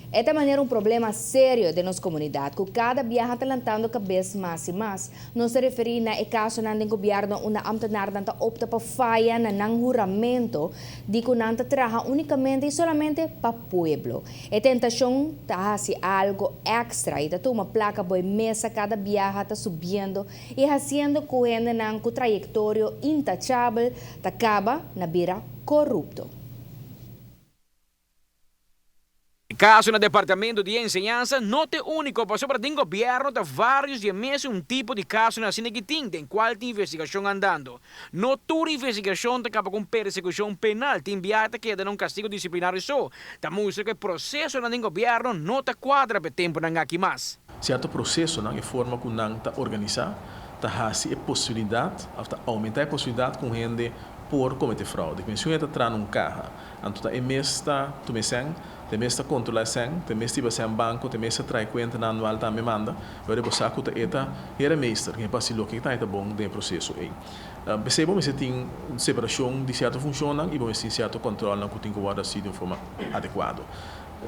E ta manera un problema serio den nos comunidad cu cada biaha ta lantando cabes mas y mas. Nos ta referi na e casonan den gobierno unda ambtenaarnan ta opta pa faya na nan huramento di cu nan ta traha unicamente y solamente pa pueblo. E tentacion ta haci algo extra y ta tuma placa bo'i mesa cada biaha ta subiendo y haciendo cu hendenan cu trayectorio intachabel ta caba na bira corupto. E caso na Departamento di Enseñansa no ta e unico pasobra den gobierno ta varios di e mesun tipo di casonan asina ki tin den cual tin investigacion andando. No tur investigacion ta caba cu un persecucion penal, tin biaha ta keda na un castigo disciplinario so. Ta mustra cu e procesonan den gobierno no ta cuadra pa e temponan aki mas. Cierto procesonan, e forma cu nan ta organisa, ta haci e posibilidad of ta aumenta e posibilidad cu un hende por comete fraude. Cu mencion'e ta traha na un caha, anto ta e mes ta tuma e cen, ta e mes ta controla e cen, ta e mes ta hiba cen banco, ta e mes ta traha e cuentanan anual tambe manda, pero bo sa cu ta e ta hera meester, ken pa haci loke ta e ta bon den e proceso ey. P'esey bo mester tin separacion di cierto funcionnan y bo mester tin cierto controlnan cu tin cu wordo haci di un forma adecuado.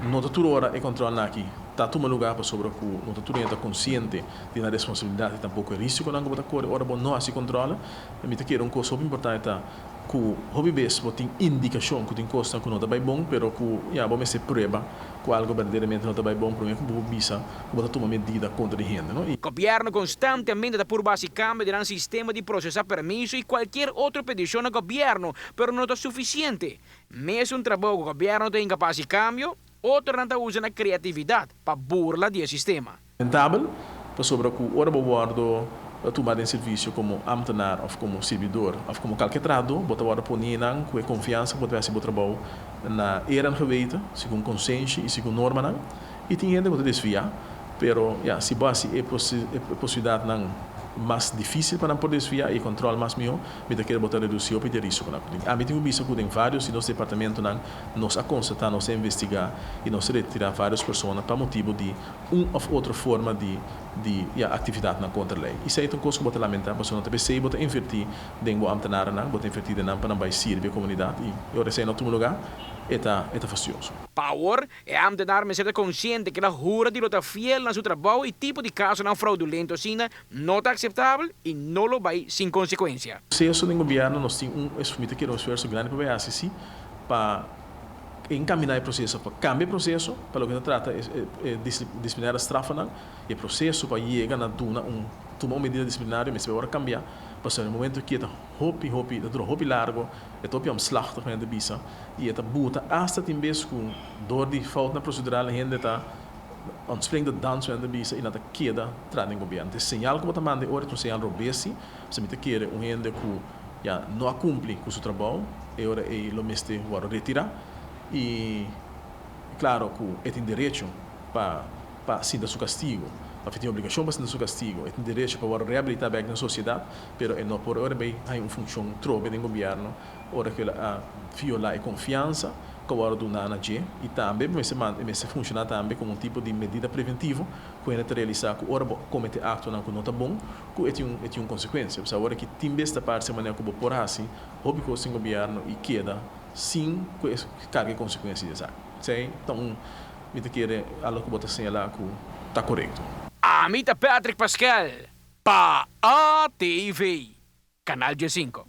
No ta tur ora e controlnan aki ta tuma lugar pasobra cu no ta tur hende ta consciente di nan responsabilidad y tampoco e risiconan cu bo ta core ora bo no haci control. Mi ta kere un cos hopi importante ta cu hopi bes bo tin indicacion cu tin cosnan cu no ta bay bon pero cu ya bo mester prueba cu algo berdaderamente no ta bay bon prome cu bo por bisa cu bo ta tuma medida contra di hende no. Y. Gobierno constantemente ta purba haci cambio den nan sistema di procesa permiso y cualkier otro peticion na gobierno pero no ta suficiente. Mesun trabou ku gobièrnu ta inkapas di kambio, otronan ta usa nan kreatividat pa burla di e sistema. Rentabel, pasobra ku ora bo wòrdu tuma den servisio komo ámtenar òf komo sirbidor òf komo kalke trahadó, bo ta wòrdu poni nan ku e konfiansa ku bo ta hasi bo trabou na eer en geweten, segun konsenshi i segun normanan. I tin hende ku ta desviá, pero ya, si bo hasi e posibilidatnan mas difísil pa nan por desviá i e kòntròl mas mihó, mi ta kere bo ta redusí hopi di e rísikonan ku tin. Ami tin ku bisa ku den vários di nos departamentonan nos a konstatá, nos a investigá i nos a retirá vários persona pa motibu di un òf otro forma di di ya aktividatnan kontra lei. Esei ta un kos ku bo ta lamentá pasobra no ta p'esei bo ta invertí den bo amtenarennan, bo ta invertí den nan pa nan bai sirbi e komunidat i ora esei no tuma lugá e ta e ta fastioso. Pa awor, E ambtenaar mester ta konsiente ku el a hura di lo ta fiel na su trabou i tipo di kasonan fraudulento asina no ta akseptabel i no lo bai sin konsekuensia. Proseso den gobierno nos tin un mi ta kere un esfuerso grandi pa bai hasi si pa encamina e proseso pa cambia e proseso pa loke ta trata e disciplinario straffanan e proseso pa yega na duna un tuma un medida disciplinario mester bai ora cambia pasobra na e momento aki e ta hopi hopi ta dura hopi largo e ta hopi omslachtig men ta bisa I e ta buta asta tin bes ku dor di foutnan prosedural hende ta ontspring de dans ku nan ta bisa i nan ta keda tra den gobièrnu. E señal ku bo ta manda e ora ta un señal robes si, pasobra mi ta kere un hende ku ya no a kumpli ku su trabou e ora ei lo mester wòrdu retirá i klaro ku e tin derecho pa pa sinta su kastigu òf e tin obligashon pa sinta su kastigu, e tin derecho pa wòrdu rehabilitá bèk den sosiedat pero e no por e ora bay haña un funshon trobe den gobièrnu. Ora ku el a violá e konfiansa ku a wòrdu duná na dje i tambe mester manda e mester funshoná tambe komo un tipo di medida preventivo ku hende ta realisá ku ora bo kometé aktonan ku no ta bon ku e tin un e tin un konsekuensia. Pasobra awor aki tin bes ta parse manera ku bo por hasi hopi kos den gobièrnu i keda sin ku e karga e konsekuensia di esaki. Esei ta un mi ta kere algo ku bo ta señalá ku ta korekto. Ami ta Patrick Paskel pa ATV, Canal diesinco.